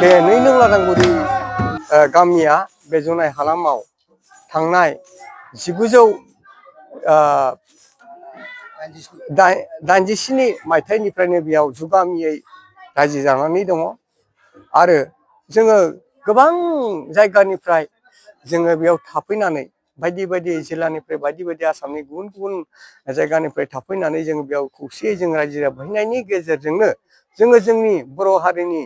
बे नै नं लादांगुरि गामिया बे जनाय हालामाव थांनाय 1987 मायथाइनिफ्रायनो बेयाव जुगामियै रायजो जानानै दङ आरो जोङो गोबां जायगानिफ्राय जोङो बेयाव थाफैनानै बायदि बायदि जिल्लानिफ्राय बायदि बायदि आसामनि गुबुन गुबुन जायगानिफ्राय थाफैनानै जों बेयाव खौसेयै जों रायजो जाफैनायनि गेजेरजोंनो जोङो जोंनि बर' हारिनि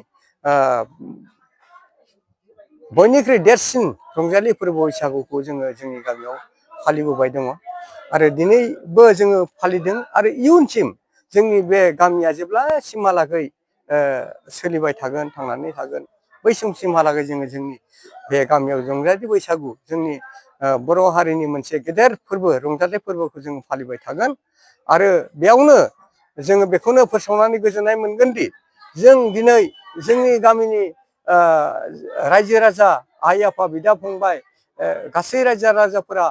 बयनिख्रुइ देरसिन रंजालि फोरबो बैसागुखौ जोङो जोंनि गामियाव फालिबोबाय दङ आरो दिनैबो जोङो फालिदों आरो इयुनसिम जोंनि बे गामिया जेब्लासिमहालागै सोलिबाय थागोन थांनानै थागोन बै समसिमहालागै जोङो जोंनि बे गामियाव रंजालि बैसागु जोंनि बर' हारिनि मोनसे गेदेर फोरबो रंजाथाइ फोरबोखौ जों फालिबाय थागोन आरो बेयावनो जोङो बेखौनो फोसावनानै गोजोननाय मोनगोन दि जों दिनै जोंनि गामिनि रायजो राजा आइ आफा बिदा फंबाय गासै रायजो राजाफोरा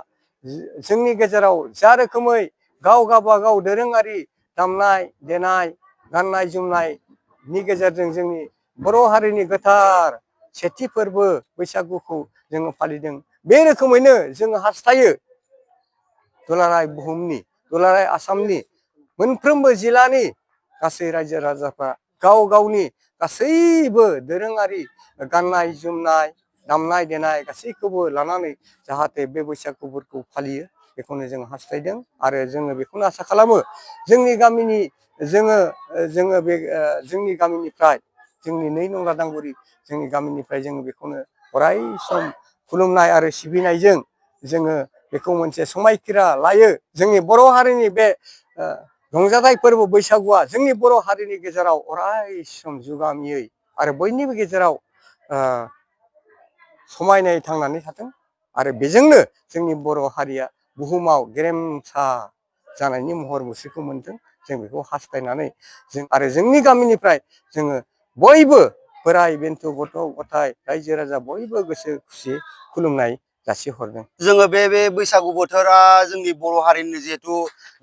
जोंनि गेजेराव जा रोखोमै गाव गावबागाव दोरोङारि दामनाय देनाय गाननाय जोमनायनि गेजेरजों जोंनि बर' हारिनि गोथार सेथि फोरबो बैसागुखौ जोङो फालिदों बे रोखोमैनो जोङो हास्थायो दुलाराय बुहुमनि दुलाराय आसामनि मोनफ्रोमबो जिल्लानि गासै रायजो राजाफ्रा गाव गावनि गासैबो दोरोङारि गाननाय जोमनाय दामनाय देनाय गासैखौबो लानानै जाहाथे बे बैसागुफोरखौ फालियो बेखौनो जों हास्थायदों आरो जोङो बेखौनो आसा खालामो जोंनि गामिनि जोङो बे जोंनि गामिनिफ्राय जोंनि नै नं लादांगुरि जोंनि गामिनिफ्राय जोङो बेखौनो अराय सम खुलुमनाय आरो सिबिनायजों जोङो बेखौ मोनसे समायखिरा लायो जोंनि बर' हारिनि बे रंजाथाइ फोरबो बैसागुआ जोंनि बर' हारिनि गेजेराव अराय सम जुगामियै आरो बयनिबो गेजेराव समायनायै थांनानै थाथों आरो बेजोंनो जोंनि बर' हारिया बुहुमाव गेरेमसा जानायनि महर मुस्रिखौ मोनथों जों बेखौ हास्थायनानै जों आरो जोंनि गामिनिफ्राय जोङो बयबो बोराय बेन्थ गथ' गथाय रायजो राजा बयबो गोसो खुसियै खुलुमनाय जासिहरदों। जोङो बे बैसागु बोथोरा जोंनि बर' हारिनि जिहेथु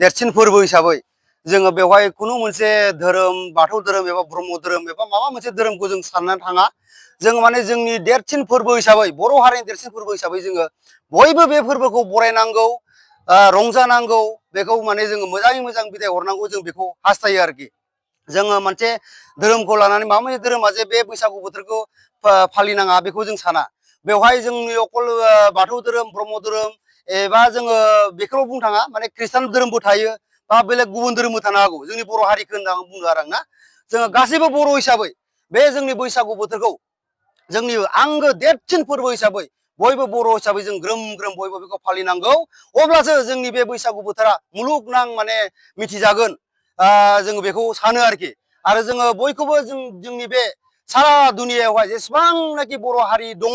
देरसिन फोरबो हिसाबै जोङो बेवहाय खुनु मोनसे धोरोम बाथौ धोरोम एबा ब्रह्म धोरोम एबा माबा मोनसे धोरोमखौ जों साननानै थाङा जों माने जोंनि देरसिन फोरबो हिसाबै बर' हारिनि देरसिन फोरबो हिसाबै जोङो बयबो बे फोरबोखौ बरायनांगौ रंजानांगौ बेखौ माने जोङो मोजाङै मोजां बिदाय हरनांगौ जों बेखौ हास्थायो आरोखि जोङो मोनसे धोरोमखौ लानानै माबा मोनसे धोरोमा जे बे बैसागु बोथोरखौ फालिनाङा बेखौ जों साना बेवहाय जोंनि अकल बाथौ धोरोम ब्रह्म धोरोम एबा जोङो बेखौल' बुंनो थाङा माने ख्रिस्टान धोरोमबो थायो बा बेलेग गुबुन धोरोमबो थानो हागौ जोंनि बर' हारिखौ होनना बुङो आरो आं ना जोङो गासैबो बर' हिसाबै बे जोंनि बैसागु बोथोरखौ जोंनि आंगो देरसिन फोरबो हिसाबै बयबो बर' हिसाबै जों ग्रोम ग्रोम बयबो बेखौ फालिनांगौ अब्लासो जोंनि बे बैसागु बोथोरा मुलुगनां माने मिथिजागोन जोङो बेखौ सानो आरोखि आरो जोङो बयखौबो जोंनि बे सारा दुनियायावहाय जेसेबांनाखि बर' हारि दङ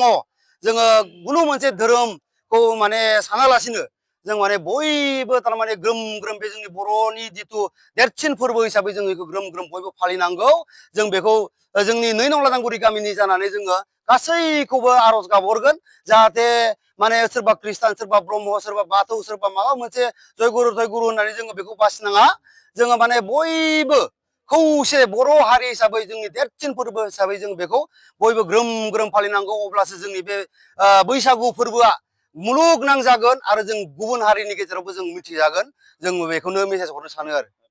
जोङो खुनु मोनसे धोरोमखौ माने सानालासिनो जों माने बयबो थारमाने ग्रोम ग्रोम बे जोंनि बर'नि जिथु देरसिन फोरबो हिसाबै जों बेखौ ग्रोम ग्रोम बयबो फालिनांगौ जों बेखौ जोंनि नै नं लादांगुरि गामिनि जानानै जोङो गासैखौबो आर'ज गाबहरगोन जाहाथे माने सोरबा ख्रिस्टान सोरबा ब्रह्म सोरबा बाथौ सोरबा माबा मोनसे जयगुरु होननानै जोङो बेखौ बासिनाङा जोङो माने बयबो खौसे बर' हारि हिसाबै जोंनि देरसिन फोरबो हिसाबै जों बेखौ बयबो ग्रोम ग्रोम फालिनांगौ अब्लासो जोंनि बे बैसागु फोरबोआ मुलुगनां जागोन आरो जों गुबुन हारिनि गेजेरावबो जों मिथिजागोन जों बेखौनो मेसेज हरनो सानो आरो